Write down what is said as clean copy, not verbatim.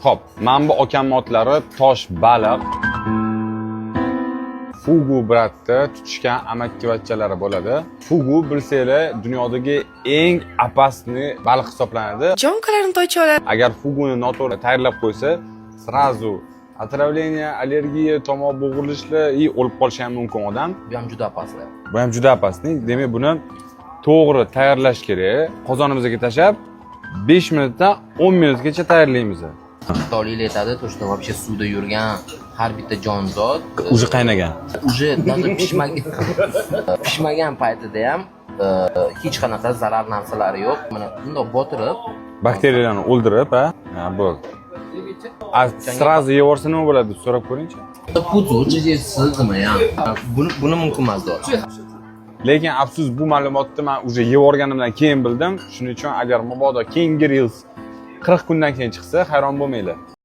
Xo'p, mana bu okamni otlari Tosh baliq. Fugu брат ni tutishgan amakkivachchalari bo'ladi. Fugu, bilsanglar, dunyodagi eng опасный baliq hisoblanadi. Jonkalarini toychoqlar. Agar fuguni noto'g'ri tayyorlab qo'ysa, сразу отравление, allergiya, tomoq bo'g'ilishlar и o'lib qolishi ham mumkin odam. Bu ham juda опасный. Bu ham juda опасный. Demak, buni to'g'ri tayyorlash kerak. Qozonimizga tashlab 5 minutdan 10 minutgacha tayyorlaymiz. Xitoyliklar aytadi, то что вообще suvda yurgan har bitta jonzot Уже qaynagan. Уже даже pishmagan paytida ham hech qanaqa zarar narsalari yo'q. Mana bundoq botirib, Bakteriyalarni o'ldirib, ha? Ha, bo'ldi. A сразу yevorsa nima bo'ladi deb so'rab ko'ringchi. 不煮直接吃怎么样? Buni mumkin emas, deyapti. Lekin afsus, bu ma'lumotni man уже yevorganimdan keyin bildim. Shuning uchun agar mabodo keyingi reels 40 kundan keyin chiqsa, hayron bo'lmanglar.